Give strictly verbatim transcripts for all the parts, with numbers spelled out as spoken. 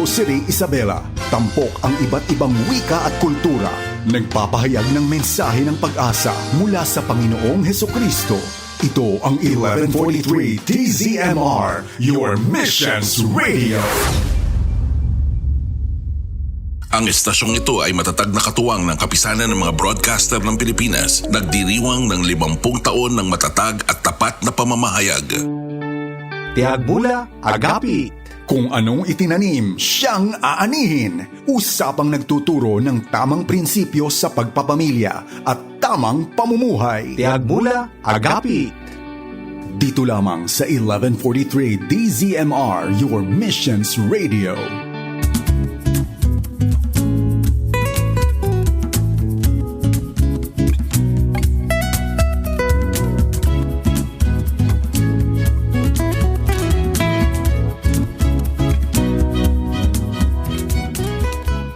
City, Isabela. Tampok ang iba't ibang wika at kultura. Nagpapahayag ng mensahe ng pag-asa mula sa Panginoong Hesukristo. Ito ang eleven forty-three D Z M R, your missions radio. Ang estasyong ito ay matatag na katuwang ng Kapisanan ng mga Broadcaster ng Pilipinas, nagdiriwang ng limampung taon ng matatag at tapat na pamamahayag. Ti agbula, agapit. Kung anong itinanim, siyang aanihin. Usapang nagtuturo ng tamang prinsipyo sa pagpapamilya at tamang pamumuhay. Ti agbula, agapit. Dito lamang sa eleven forty-three D Z M R, your missions radio.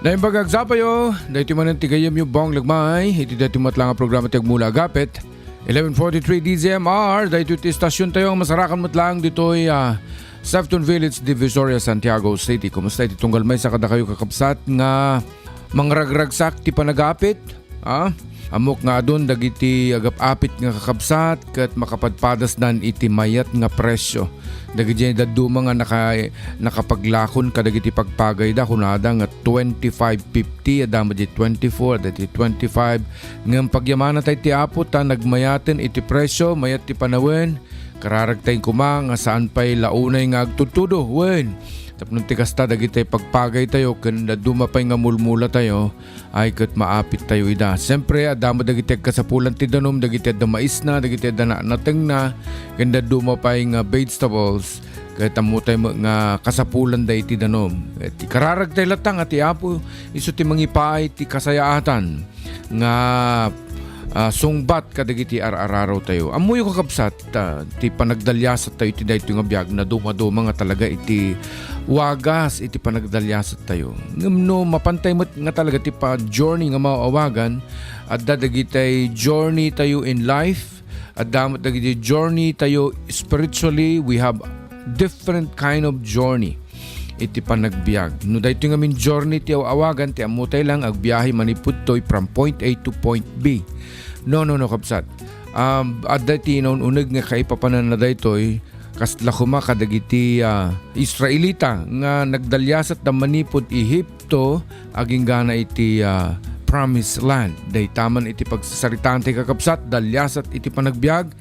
Naimbag agsapayo, daytoy manen ti gayyemyo Bong Lagmay, iti daytoy met la nga programa ti Agmula Agapit, eleven forty-three D Z M R, daytoy ti estasyontayo nga masarakan met laeng ditoy, ah, Sefton Village, Divisoria, Santiago City. Kumusta iti tunggal maysa kadakayo, kakabsat, nga mangragragsak ti panagapit? Ah? Ammok nga adun dagiti agap-apit nga kakabsat ket makapadpadasdan iti mayat nga presyo. Dagiti dadduma nga naka-, nakapaglakon kadagiti pagpagayda, kunada nga twenty-five fifty, adda met di twenty-four, adda di twenty-five. Ngem pagyamana tay ti Apo ta nagmayaten iti presyo, mayat ti panawen, kararagtay koma nga saan pay la unay nga agtudtudo, wen. Tapno ti kasta, dagiti pagpagaytayo ken dadduma pay nga mulmulatayo, ay ket maapit tayo ida. Siempre, adda met dagiti agkasapulan ti danum, dagiti adda maisna, dagiti adda na-, natengna, ken dadduma pay nga vegetables, ket ammo tayo met nga kasapulanda iti danum. Ket ikararag tayo latta nga ti Apo, isu ti mangipaay ti kasayaatan nga, ah, sungbat kadagiti ar-araro tayo. Ammoyo, kakabsat, ah, ti panagdaliasat tayo iti daytoy nga biag, naduma-duma nga talaga iti wagas iti panagdaliasat tayo. Ngem no mapan tayo met nga talaga ti pa-journey nga maawagan, adda dagiti journey tayo in life, adda met dagiti journey tayo spiritually, we have different kind of journey iti panagbiag. No daytoy ngamin journey ti aw-awagan, ti ammo tayo lang agbiahe manipud toy from point A to point B. No, no, no, kabsat. Um, adda ti inaun-uneg nga kaipapananna daytoy, kasla koma kadagiti, ah, Israelita nga nagdaliasat da manipud Ehipto aginggana iti, ah, Promised Land. Dayta man iti pagsasaritaan ti kakabsat, daliasat iti panagbiag.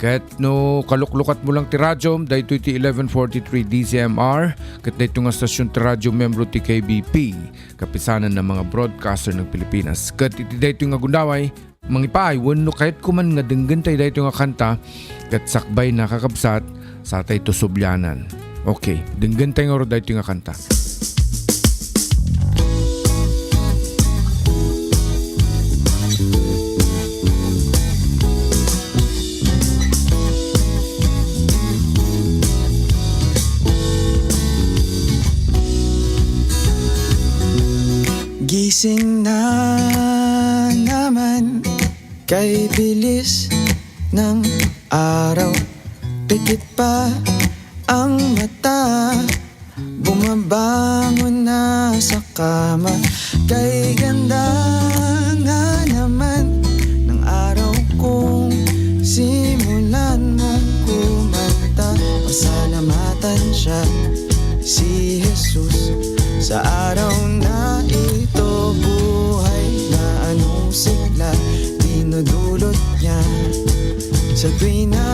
Ket no kaluklukatmo lang ti radiom, daytoy ti eleven forty-three D Z M R, ket daytoy nga stasyon ti radio membro ti K B P, Kapisanan ng mga Broadcaster ng Pilipinas. Ket iti daytoy nga gundaway, mangipaay wenno kayatko man nga denggentayo daytoy nga kanta, ket sakbayna, kakabsat, satayto sublianan. Okay, denggentayo ngarud daytoy nga kanta. Gising na naman kay bilis ng araw. Pikit pa ang mata, bumabangon na sa kama. Kay ganda nga naman ng araw kung simulan mong kumanta. Pasalamatan siya, si Jesus, sa araw na ito, buhay na anong sigla dinudulot niya sa tuwina.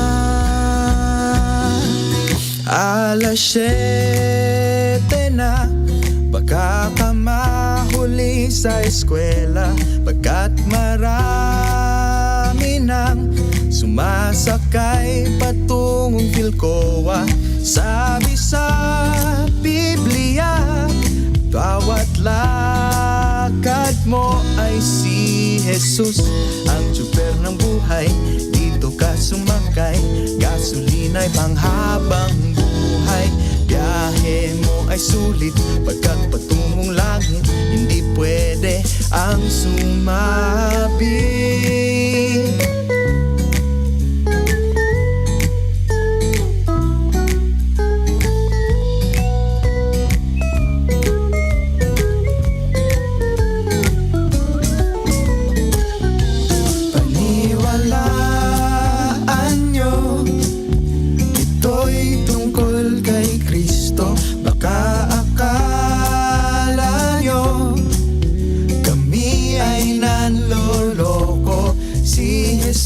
Alas siyete na, baka ka mahuli sa eskwela, pagkat marami nang sumasakay patungong Philcoa. Sabi sa Biblia, bawat lakad mo ay si Jesus, ang tsuper ng buhay. Dito ka sumakay, gasolina'y panghabang buhay. Biyahe mo ay sulit, pagkat patungong langit, hindi pwede ang sumabit.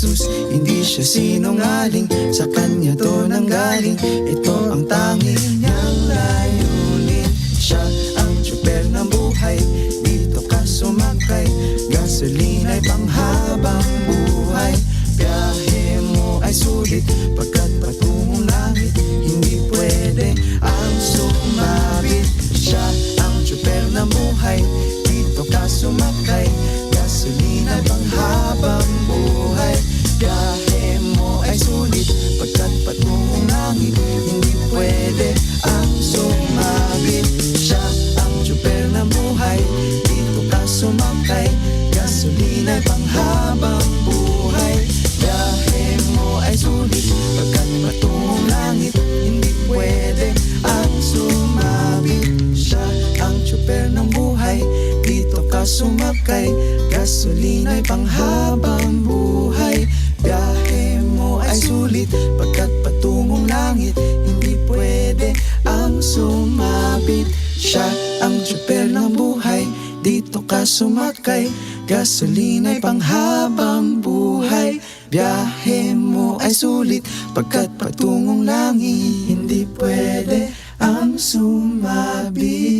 Jesus, hindi siya sinungaling, sa kanya to nanggaling. Ito ang tanging niyang layunin. Siya ang tsuper ng buhay, dito ka sumakay. Gasolina'y panghabang buhay. Biyahe mo ay sulit, pagkat patungong langit. Hindi pwede ang sumabit. Siya ang tsuper ng buhay, dito ka sumakay. Gasolina panghabang buhay. Biyahe mo ay sulit, pagkat patungong langit. Hindi pwede ang sumabit. Siya ang tsuper ng buhay, dito ka sumakay. Gasolina panghabang buhay. Biyahe mo ay sulit, pagkat patungong langit. Hindi pwede ang sumabit. Siya ang tsuper ng buhay, dito ka sumakay. Gasolina'y panghabang buhay. Biyahe mo ay sulit, pagkat patungong langit. Hindi pwede ang sumabit. Siya ang tsuper ng buhay, dito ka sumakay. Gasolina'y panghabang buhay. Biyahe mo ay sulit, pagkat patungong langit. Hindi pwede ang sumabit.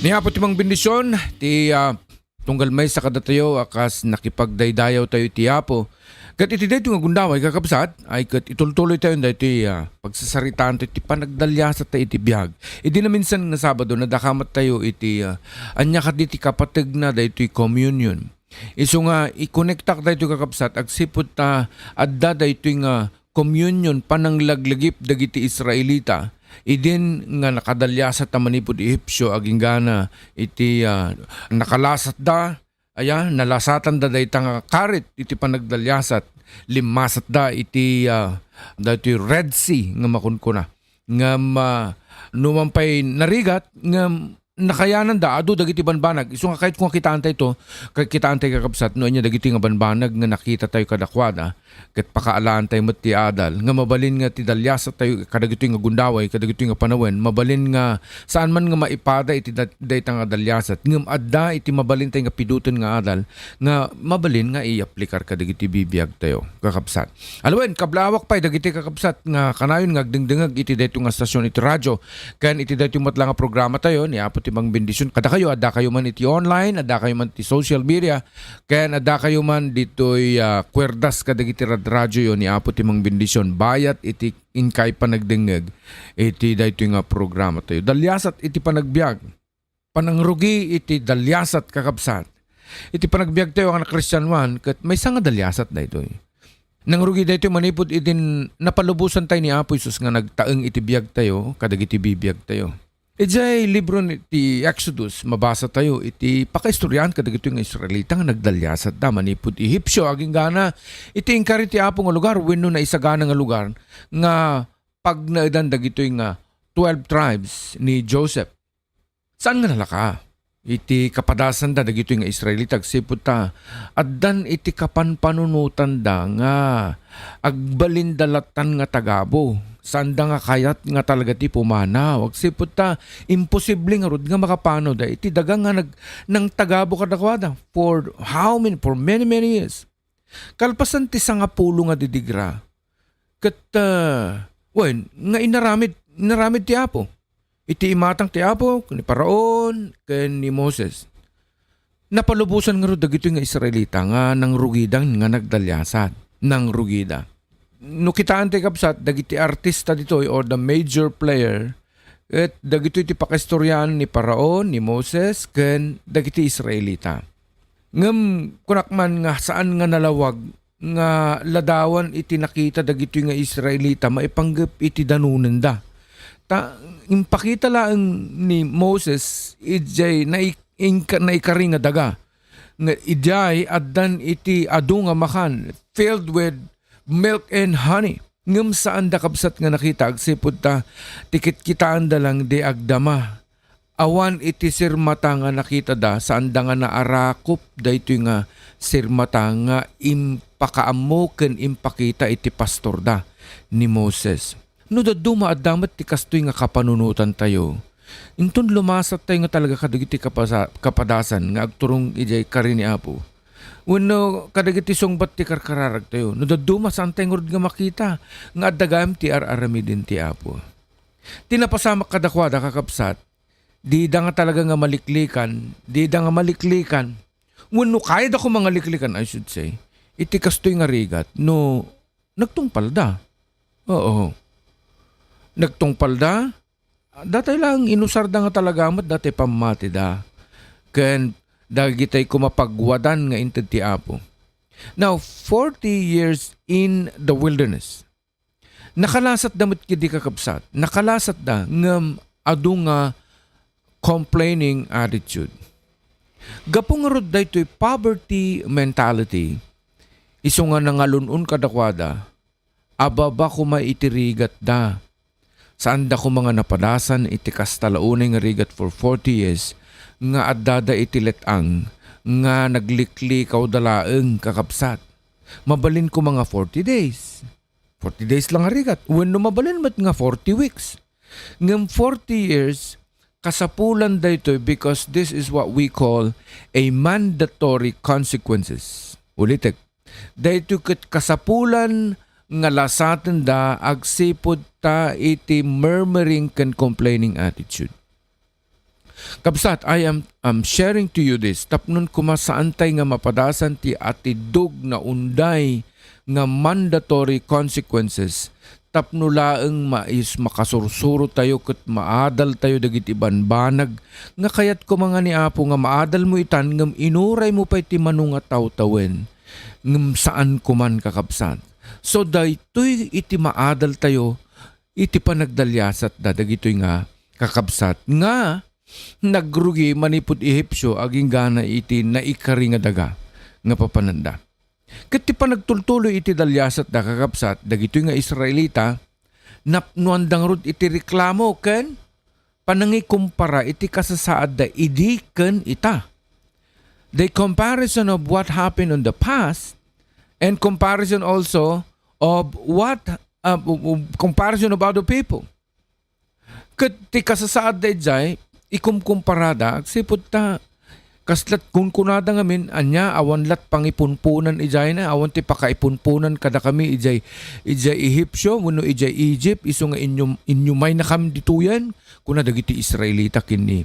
Ni Apo ti mangbendisyon, ti, ah, tunggal maysa kadatayo a kas nakipagdaydayaw tayo iti Apo. Ket iti daytoy nga gundaway, kakabsat, ay ket itultuloy tayo daytoy, ah, pagsasaritaan tayo ti panagdaliasat tayo iti biag. Idi naminsan nga Sabado, nadakamat tayo iti, ah, ania kadi ti kapategna daytoy communion. Isu nga ikonektak daytoy, kakabsat, agsipud ta adda daytoy nga communion, pananglaglagip dagiti Israelita, idin nga nakadaliasat ta manipud Ehipsio, aginggana iti, ah, nakalasatda, aya, nalasatanda dayta nga karit iti panagdaliasat, limmasatda iti, ah, daytoy Red Sea nga makunkuna. Ngem, ah, numan pay narigat, ngem nakayananda, adu dagiti banbanag. Isu nga kayatko nga kitaanta ito, kay kitaanta, kakabsat, no ania dagiti nga banbanag nga nakita tayo kadakuada, ket pakaalaantayo met ti adal, nga mabalin nga ti daliasat tayo kadagitoy nga gundaway, kadagitoy nga panawen, mabalin nga saan man nga maipada iti da-, dayta nga daliasat, ngem adda iti mabalin tayo nga piduten nga adal, nga mabalin nga iaplikar kadagiti bibiag tayo, kakabsat. Alawen, kablawak pay dagiti kakabsat nga kanayon nga agdengdengeg iti daytoy nga stasyon iti radio, ken iti daytoy met la nga programa tayo ni Apo ti mangbendisyon kadakayo, adda kayo man iti online, adda kayo man iti social media, ken adda kayo man ditoy, ah, kuerdas kadagiti radradioyo ni Apo ti mangbendisyon bayat iti inkay panagdengngeg iti daytoy nga programa tayo. Daliasat iti panagbiag. Panangrugi iti daliasat, kakabsat. Iti panagbiag tayo nga Kristianoan, ket maysa nga daliasat daytoy. Nangrugi daytoy manipud idin napalubosan tayo ni Apo Jesus nga nagtaeng iti biag tayo, kadagiti bibiag tayo. Idiay libro ni, ti Exodus, mabasa tayo iti pakaistoriaan kadagitoy nga Israelita nga nagdaliasat da manipud Ehipsio, aginggana iti inkari ti Apo nga lugar wenno naisagana nga lugar nga pagnaedan dagitoy nga twelve tribes ni Joseph. Saan nga nalaka? Iti kapadasanda dagitoy nga Israelita, agsipud ta addan iti kapanpanunotanda nga agbalinda latan nga tagabo. Saanda nga kayat nga talaga ti pumanaw. Agsipud ta imposible ngarud nga makapanoda iti daga nga nag-, nangtagabo kadakuada for how many, for many, many years. Kalpasan ti sangapulo nga didigra, ket, ah, wen, nga inaramid, inaramid ti Apo. Iti imatang ti Apo, ni Faraon, ken ni Moses. Napalubosan ngarud dagitoy nga Israelita nga nangrugida nga nagdaliasat. Nangrugida. No kitaan ti kabsat, dagiti artista ditoy or the major player, ket dagitoy ti pakaistoriaan ni Faraon, ni Moses, ken dagiti Israelita. Ngem kunak man nga saan nga nalawag nga ladawan iti nakita dagitoy nga Israelita maipanggep iti danonenda. Ta impakita laeng ni Moses idiay nai-, inka-, naikari nga daga. Nga idiay addan iti adu nga makan, filled with milk and honey. Ngem saanda kabsat nga nakita agsipud ta ti kitkitaanda lang di agdama. Awan iti sirmata nga nakitada, saanda nga naarakop daytoy nga sirmata nga impakaammo ken impakita iti pastorda ni Moses. No dadduma, adda met ti kastoy nga kapanunotantayo. Inton lumasattayo nga talaga kadagiti kapasa-, kapadasan nga agturong idiay kari ni Apo, wenno kadagiti sungbat ti karkararagtayo, no dadduma, saantay ngarud nga makita nga adda gayam ti ar-aramiden ti Apo. Ti napasamak kadakuada, kakabsat, dida nga talaga nga maliklikan, dida nga maliklikan, wenno kayada koma nga liklikan, I should say, iti kastoy nga rigat, no nagtungpalda. Oo. Nagtungpalda, datay laeng inusarda nga talaga met datay pammatida ken dagitay koma pagwadan nga inted ti Apo. Now, forty years in the wilderness. Nakalasatda met kidi, kakabsat. Nakalasatda ngem adu nga complaining attitude. Gapu ngarud daytoy poverty mentality, isu nga nangalun-on kadakuada, ababa koma iti rigatda. Saanda koma nga napadasan iti kasta la unay nga rigat for forty years nga addada iti let-ang nga nagliklikaw da laeng, kakabsat. Mabalin koma nga forty days. Forty days lang nga rigat. Wenno mabalin met nga forty weeks. Ngem forty years, kasapulan daytoy because this is what we call a mandatory consequences. Ulitek, daytoy ket kasapulan nga lasatenda agsipud ta iti murmuring ken complaining attitude. Kabsat, I am, am sharing to you this tapnon koma saantay nga mapadasan ti atidog na unday nga mandatory consequences tapno laeng mais-, makasursurotayo ket maadaltayo dagiti banbanag nga kayat koma nga ni Apo nga maadalmo itan ngem inuraymo pay ti mano nga tawtawen. Ngem saan koman, kakabsat. So, daytoy iti maadaltayo iti panagdaliasatda dagitoy nga kakabsat nga nagrugi manipud Ehipsio agingga iti naikari nga daga nga papananda. Ket ti panagtultuloy iti daliasatda, kakabsat, dagitoy nga Israelita, napnoanda ngarud iti reklamo ken panangikumpara iti kasasaadda idi ken ita. The comparison of what happened on the past and comparison also of what, uh, comparison of other people. Ket ti kasasaadda idiay, ikumkumparada, agsipud ta, kaslat kunkunada ngamin, ania, awan lat pangipunpunan idiay na, awan ti pakaipunpunan kadakami idiay, idiay Ehipsio, wenno idiay Egypt, isu nga inyum-, inyumaynakami ditoyen, kuna dagiti Israelita ken ni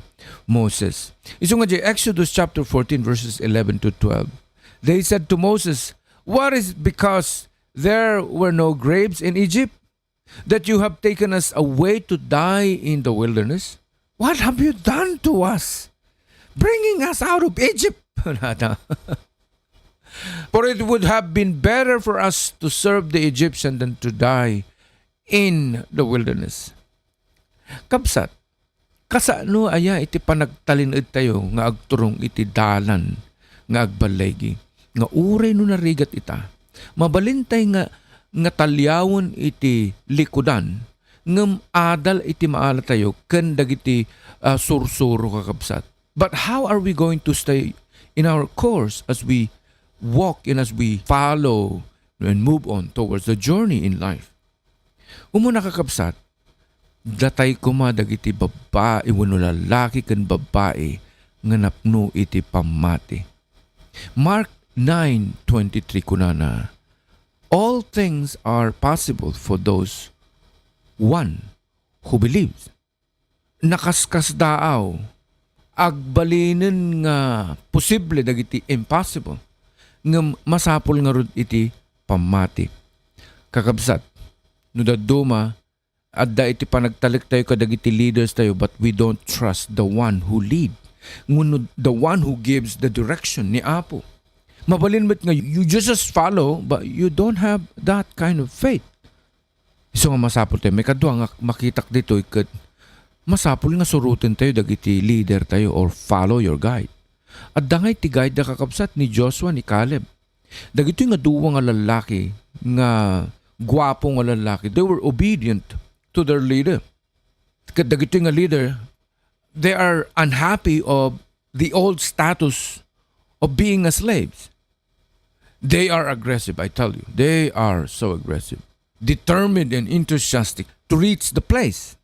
Moses. Isu nga idiay Exodus chapter fourteen, verses eleven to twelve, they said to Moses, "What is because there were no grapes in Egypt?" that you have taken us away to die in the wilderness? What have you done to us, bringing us out of Egypt? For it would have been better for us to serve the Egyptian than to die in the wilderness. Kabsat, kasano aya iti panagtalin-edtayo nga agturong iti dalan nga agballigi, nga uray no narigat ita, mabalintay nga, nga taliawen iti likudan, ngem adal iti maalatayo ken dagiti, ah, sursuro, kakabsat. But how are we going to stay in our course as we walk and as we follow and move on towards the journey in life? Umuna, kakabsat, datay koma dagiti babbai wenno lallaki ken babbai nga napno iti pammati. Mark nine twenty-three kunana, "All things are possible for those one who believes." Nakaskasdaaw, agbalinen nga posible dagiti impossible, ngem masapul ngarud iti pammati. Kakabsat, no dadduma, adda iti panagtalektayo kadagiti leaders tayo, but we don't trust the one who lead. Wenno the one who gives the direction, ni Apo. Mabalin met nga you just, just follow, but you don't have that kind of faith. Isu nga masapul tayo. Maikadua nga makitak ditoy ket masapul nga suroten tayo dagiti leader tayo or follow your guide. Adda ngay ti guide da, kakabsat, ni Joshua, ni Caleb. Dagitoy nga dua nga lallaki nga guapo nga lallaki, they were obedient to their leader. Ket dagitoy nga leader, they are unhappy of the old status of being a slaves. They are aggressive, I tell you. They are so aggressive, determined and enthusiastic to reach the place.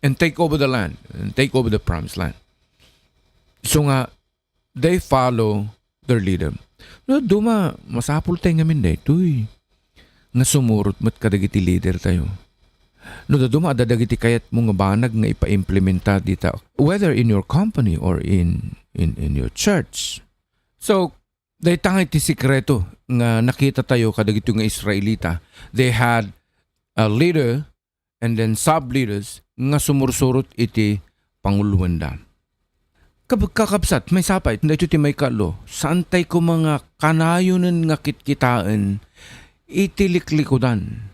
and take over the land, and take over the promised land. So nga, they follow their leader. No, duma, masapul tayo ngamin daytoy. Nga sumurot met kadagiti leader tayo. No, daduma, adda dagiti kayat mo nga banag nga ipaimplementa dita, whether in your company or in, in, in your church. So, dayta nga iti sekreto nga nakita tayo kadagito nga Israelita. They had a leader and then sub-leaders nga sumursurot iti panguloenda. Kab-, kakabsat, maysapa, daytoy ti maikatlo, saan tay koma nga kanayonen nga kitkitaen iti liklikudan.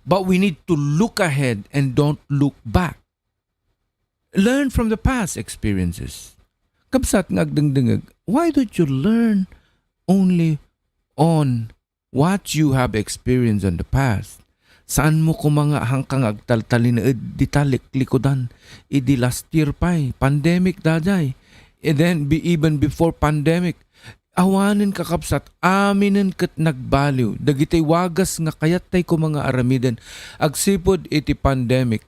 But we need to look ahead and don't look back. Learn from the past experiences. Kabsat nga agdengdengeg, why don't you learn only on what you have experienced in the past? Saan mo koma nga hangka nga agtaltalinaed dita liklikudan? Idi last year pay, pandemic daydiay. And then, be-, even before pandemic, awanen, kakabsat, aminen ket nagbaliw. Dagiti wagas nga kayat tay koma nga aramiden agsipud iti pandemic.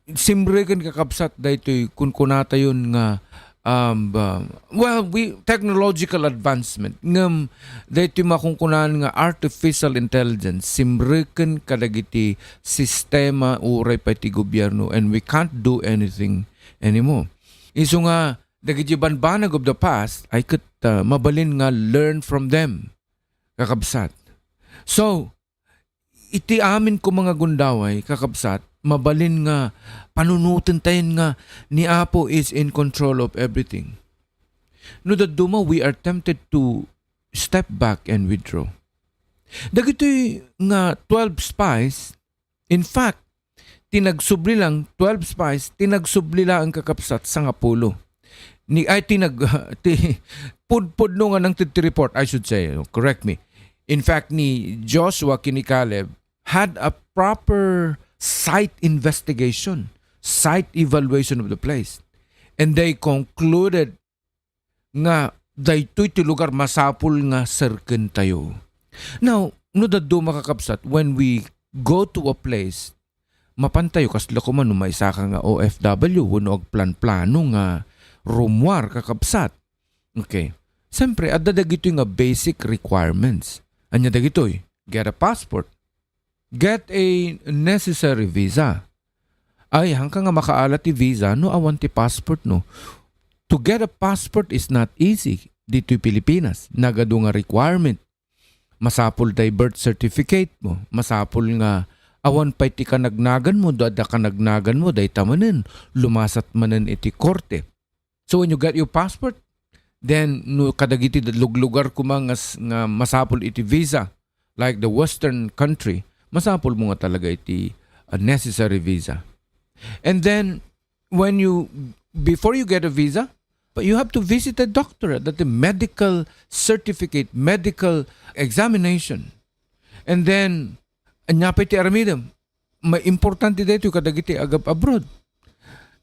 Simreken, kakabsat, daytoy kunkunatayon nga, um, ba-, well, we, technological advancement. Ngem daytoy makunkunaan nga artificial intelligence, simreken kadagiti sistema uray pay ti gobierno, and we can't do anything anymore. Isu nga, dagiti banbanag of the past, ay ket, uh, mabalin nga learn from them, kakabsat. So, iti amin koma nga gundaway, kakabsat, mabalin nga panunoten tayo nga ni Apo is in control of everything. No dadduma, we are tempted to step back and withdraw. Dagitoy nga twelve spies, in fact, ti nagsubli lang, twelve spies, ti nagsubli lang, kakabsat, sangapulo. Ni, ay, ti nag-, ti, pudpudno nga nangted ti report, I should say, correct me. In fact, ni Joshua ken ni Caleb had a proper site investigation, site evaluation of the place. And they concluded nga daytoy ti lugar masapul nga serken tayo. Now, no dadduma, kakabsat, when we go to a place, mapan tayo, kasla koma no maisaka nga O F W wenno agplanplano nga rummuar, kakabsat. Okay. Siyempre, adda dagitoy nga basic requirements. Ania dagitoy? Get a passport. Get a necessary visa. Ay, hangka nga makaala ti visa no awan ti passport, no? To get a passport is not easy ditoy Pilipinas. Nagadu nga requirement. Masapul tay birth certificate mo. Masapul nga awan pay ti kanagnagan mo, no adda kanagnagan mo, dayta manen, lumasat manen iti korte. So when you get your passport, then no kadagiti luglugar koma nga s-, nga masapul iti visa, like the Western country, masapul mo nga talaga iti, uh, necessary visa. And then when you, before you get a visa, but you have to visit a doctor, that the medical certificate, medical examination. And then, ania pay ti aramidem? Maimportante daytoy kadagiti agab-abroad.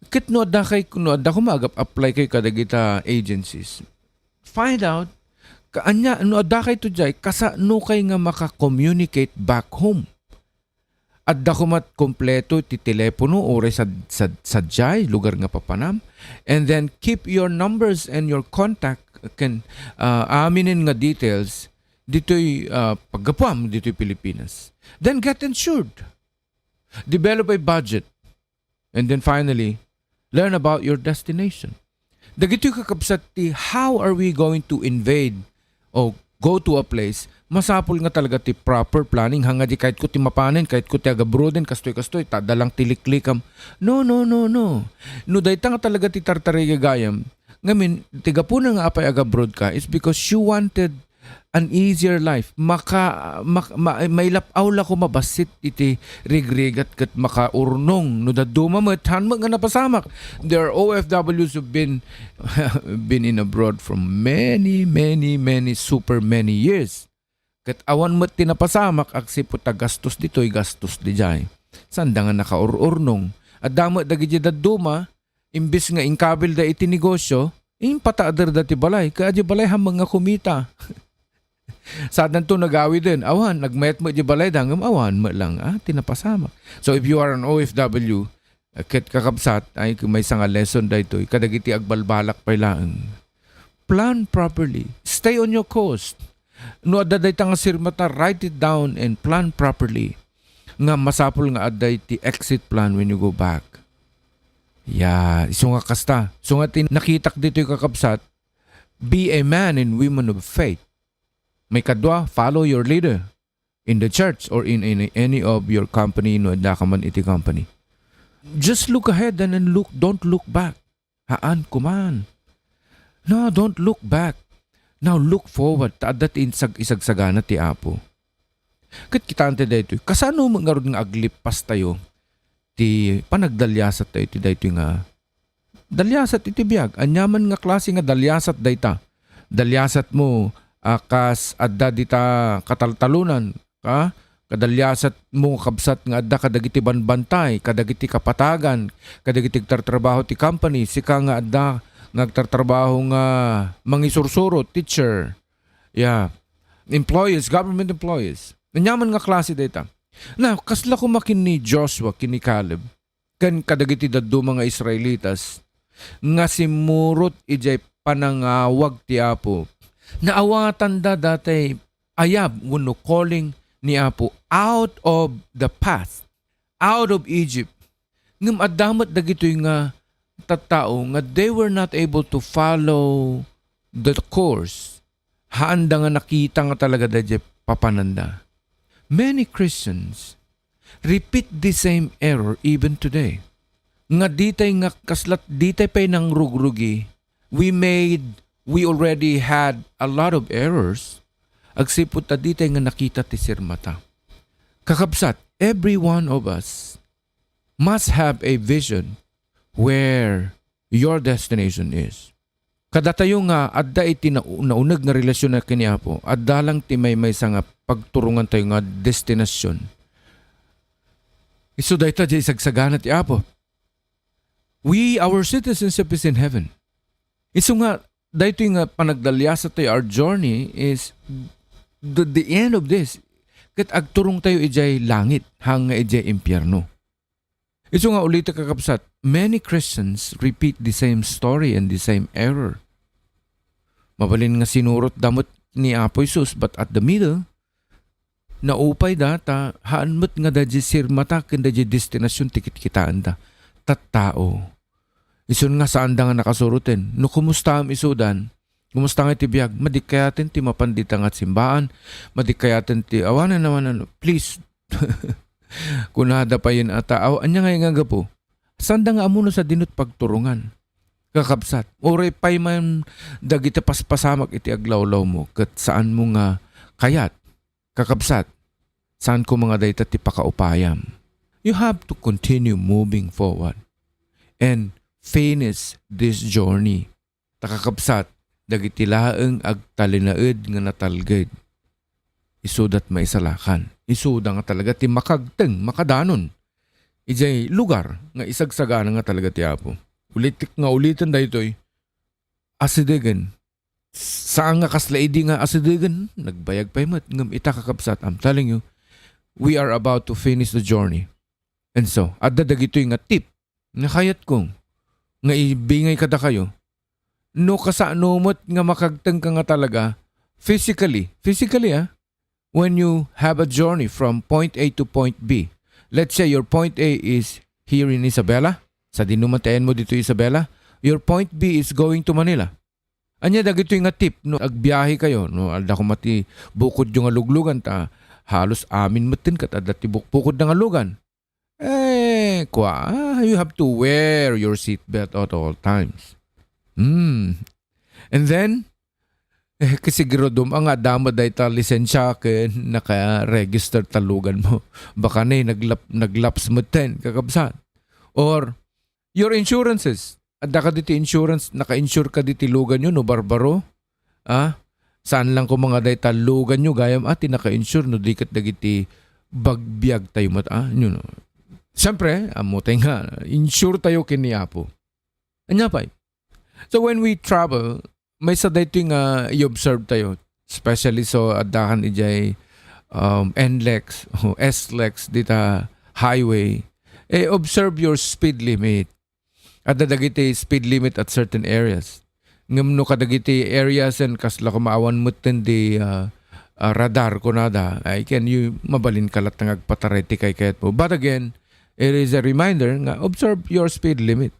Ket no adda kay, no adda koma agab-apply kay kadagita agencies, find out, ka-, ania, no adda kay to jay, kasano kay nga maka-communicate back home? Adda koma kompleto ti telepono uray sad-, sad-, sadiay lugar nga papanam. And then keep your numbers and your contact ken, uh, aminen nga details ditoy, uh, paggapuam ditoy Pilipinas. Then get insured. Develop a budget. And then finally, learn about your destination. Dagitoy, kakabsat, ti how are we going to invade o go to a place, masapul nga talaga ti proper planning. Hanga di kayatko ti mapanen, kayatko ti agabroaden, kastoy-kastoy, ta adda lang ti liklikam. No, no, no, no. No dayta nga talaga ti tartarigagayam, ngamin, ti gapuna nga apay agabroad ka is because you wanted an easier life. Maka-, mak-, ma-, mailap-aw la koma bassit iti rigrigat ket makaurnong. No dadduma met, haan met nga napasamak. There are O F Ws who've been, been in abroad for many, many, many, super many years. Ket awan met ti napasamak agsipud ta gastos ditoy, gastos didiay. Sanda nga nakaur-urnong. Adda met dagiti dadduma, imbes nga inkabilda iti negosyo, impataderda ti balay. Ket diay balay, haan met nga kumita. Sadanto nagawiden, awan, nagmayat met diay balayda, ngem awan met lang, ah, ti napasamak. So if you are an O F W, Ket kakabsat, ay, maysa nga lesson daytoy kadagiti agbalbalak pay laeng. Plan properly. Stay on your course. No adda dayta nga sirmata, write it down and plan properly. Nga masapul nga adda iti exit plan when you go back. Ya, isu nga kasta. Isu nga ti nakitak ditoy, kakabsat, be a man and woman of faith. Maikadua, follow your leader in the church or in any, any of your company no adda ka man iti company. Just look ahead and then look, don't look back. Haan kuman. No, don't look back. Now look forward. Ta adda ti insag-, isagsagana ti Apo. Ket kitaen ti daytoy. Kasano met ngarud nga aglippas tayo ti panagdaliasat tayo ti daytoy nga daliasat iti biag? Aniaman nga klase nga daliasat dayta? Daliasat mo a kas adda dita kataltalonan, ka? Kadaliasat mo, kabsat, nga adda kadagiti banbantay, kadagiti kapatagan, kadagiti agtartrabaho ti company, sika nga adda nga agtartrabaho nga mangisursurot, teacher, yeah, employees, government employees. Aniaman nga klase dayta? Na, kasla koma ken ni Joshua, ken ni Caleb, ken kadagiti dadduma nga Israelitas nga simmurot idiay panangawag ti Apo. Naawatanda datay ayab wenno calling ni Apo out of the past, out of Egypt. Ngem adda met dagitoy nga tattao nga they were not able to follow the course. Haanda nga nakita nga talaga daydiay papananda. Many Christians repeat the same error even today. Nga ditay nga kaslat, ditay pay nangrugrugi. We made, we already had a lot of errors. Agsipud ta ditay nga nakita ti sirmata. Kakabsat, every one of us must have a vision where your destination is. Kadatayo nga adda iti na-, nauneg nga relasyon na ken ni Apo, adda lang ti maymaysa nga pagturongan tayo nga destinasyon. Isu dayta diay isagsagana ti Apo. We, our citizenship is in heaven. Isu nga, daytoy nga panagdaliasat tayo, our journey is the, the end of this. Ket agturong tayo idiay langit, haan nga idiay impierno. Isu nga ulitek, kakabsat, many Christians repeat the same story and the same error. Mabalin nga sinurotda met ni Apo Jesus, but at the middle, naupayda ta haan met nga daydiay sirmata ken daydiay destinasyon ti kitkitaenda. Tattao. Isun nga saanda nga nakasuroten. No kumustaam isudan, kumusta nga iti biag? Madikkayaten ti mapan dita nga simbaan, madikkayaten ti awanan, awanan. Please, kunada payen a tao, ania ngay nga gapu? Saanda nga ammo no sadino ti pagturongan. Kakabsat, uray pay man dagiti paspasamak iti aglawlawmo, ket saanmo nga kayat. Kakabsat, saan koma nga dayta ti pakaupayam. You have to continue moving forward and finish this journey. Ta kakabsat, dagiti laeng agtalinaed nga natalged, isuda ti maisalakan. Isuda nga talaga ti makagteng, makadanon idiay lugar nga isagsagana nga talaga ti Apo. Ulitek nga uliten daytoy, asidegen. Saan nga kasla idi nga asidegen, nagbayag pay met. Ngem ita, kakabsat, I'm telling you, we are about to finish the journey. And so, adda dagitoy nga tip nga kayatko nga ibingay kadakayo. No kasano met nga makagtengka nga talaga physically, physically, ah, when you have a journey from point A to point B. Let's say your point A is here in Isabela, sadino man ti ayanmo ditoy Isabela, your point B is going to Manila. Ania dagitoy nga tip no agbiahe kayo, no adda koma ti bukodyo nga luglugan ta halos amin metten ket adda ti bukbukod nga lugan. Eh, kua, ah, you have to wear your seatbelt at all times. Hmm. And then, eh, kasiguradom nga adda met dayta lisensya ken naka-register ta luganmo. Baka ne, naglap-, naglaps metten, kakabsat. Or, your insurances. Adda kadi ti insurance, naka-insure kadi ti luganyo no barbaro? Ah? Saan lang koma nga dayta luganyo gayam a ti naka-insure no di ket dagiti bagbiag tayo met, ah? You know. Siyempre, ammo tayo nga, insure tayo ken ni Apo. Ania pay? So when we travel, maysa daytoy nga i-observe tayo, especially so addakan idiay, um, NLEX o SLEX dita highway. Eh, observe your speed limit. Adda dagiti speed limit at certain areas. Ngem no kadagiti areas and kasla koma awan metten di, ah, ah, radar kunada, ay ken you mabalin ka latta nga agpataray ti kaykayatmo. But again, it is a reminder nga observe your speed limit.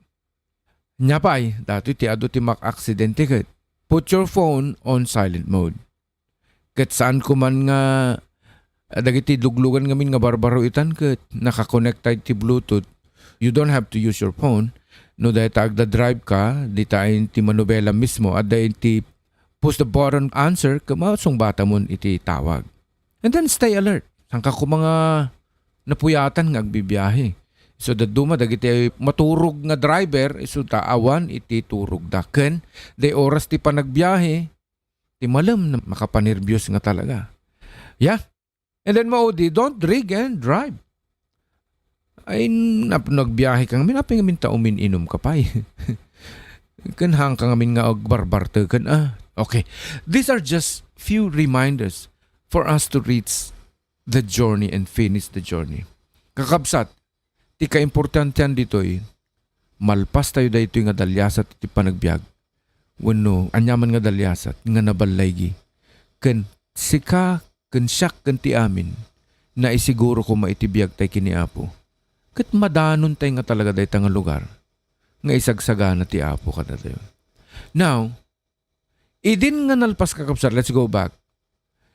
Nia pay, datoy ti adu ti makaaksidente ket put your phone on silent mode. Ket saan ko man nga, ah, dagiti luglugan ngamin nga barbaroitan ket nakakonekta iti Bluetooth. You don't have to use your phone. No dayta agdadrive ka, dita iti manubela mismo, adda iti push the button answer, ket masungbatamon iti tawag. And then stay alert. Saan ka koma nga napuyatan nga agbibiyahe. So, dadduma dagiti maturog nga driver, isu ta awan iti turogda. Ken, day oras ti panagbiyahe, ti malem na makapanerbios nga talaga. Yeah. And then maudi, don't drink and drive. Ay, nap-, nagbiyahe ka ngamin, apay ngamin ta umin-inum ka pay. Ken haan ka ngamin nga agbarbarteken, ah. Okay. These are just few reminders for us to reach the journey and finish the journey. Kakabsat, ti kaimportantian ditoy, malpas tayo daytoy nga daliasat iti panagbiag. Wenno, aniaman nga daliasat nga naballaygi. Ken sika, ken siak, ken ti amin, naisiguro koma iti biag tay ken ni Apo. Ket madanon tay nga talaga dayta nga lugar nga isagsagana ti Apo kadatayo. Now, idin nga nalpas, kakabsat, let's go back.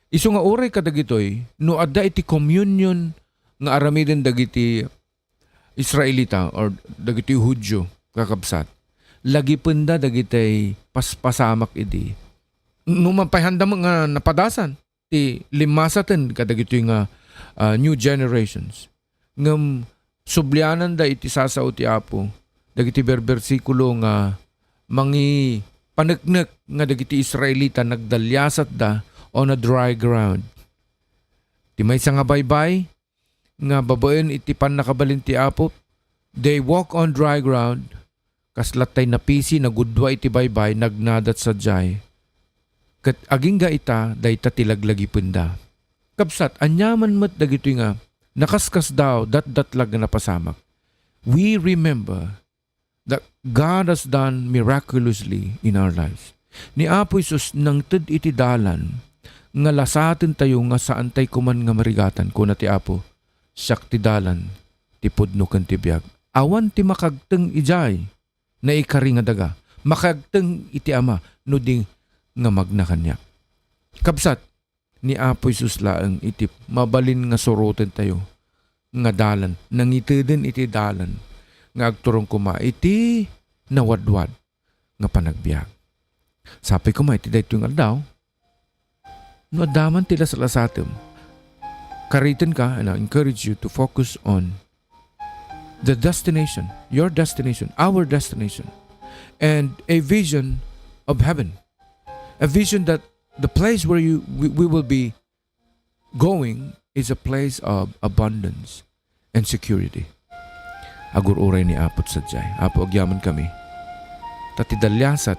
Isu nga uray kadagitoy, no adda iti communion nga aramiden dagiti Israelita or dagiti Judio, kakabsat, lagipenda dagiti paspasamak idi. No mapayhanda met nga napadasan ti limmasaten kadagitoy nga, ah, new generations. Ngem subliananda iti sasao ti Apo, dagiti berbersikulo nga mangipaneknek nga dagiti Israelita nagdaliasatda on a dry ground. Ti maysa nga baybay nga babaen iti pannakabalin ti Apo, they walk on dry ground, kasla tay napisi, nagudua iti baybay, nagnadat sadiay. Ket agingga ita, dayta ti laglagipenda. Kabsat, aniaman met dagitoy nga nakaskasdaaw, datdatlag nga napasamak. We remember that God has done miraculously in our lives. Ni Apo Jesus nangted iti dalan nga lasatentayo nga saantay koman nga marigatan. Kuna ti Apo, "Siak ti dalan, ti pudno ken ti biag. Awan ti makagteng idiay, naikari nga daga. Makagteng iti Ama no di nga magna kaniak." Kabsat, ni Apo Jesus laeng iti mabalin nga surotentayo nga dalan, nangiteden iti dalan nga agturong koma iti nawadwad nga panagbiag. Sapay koma iti daytoy nga aldaw, no adda man ti laslasatmo, karitenka, and I encourage you to focus on the destination, your destination, our destination, and a vision of heaven. A vision that the place where you, we, we will be going is a place of abundance and security. Agur-uray ni Apo sadiay. Apo, agyamankami. Ta ti daliasat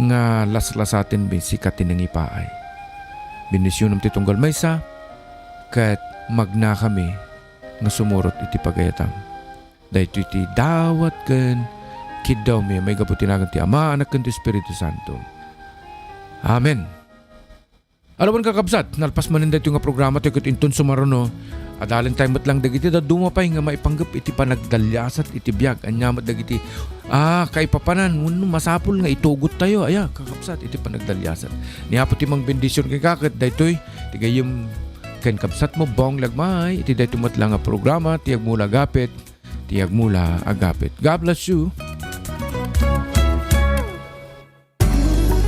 nga laslasatenmi, sika ti nangipaay. Bendisionam ti tunggal maysa, ket magnakami nga sumurot iti pagayatam. Daytoy ti dawat ken kiddawmi a maigapu ti nagan ti Ama, Anak, ken ti Espiritu Santo. Amen. Alawan, kakabsat, nalpas manen daytoy nga programa tayo ket inton sumaruno, adalen tayo met lang dagiti dadduma pay nga maipanggep iti panagdaliasat iti biag. Ania met dagiti, ah, kaipapanan wenno masapul nga itugot tayo, aya, kakabsat, iti panagdaliasat. Ni Apo ti mangbendision kenka ket daytoy ti gayyem ken kabsatmo, Bong Lagmay, iti daytoy met lang nga programa, ti Agmula Agapit, ti Agmula Agapit. God bless you.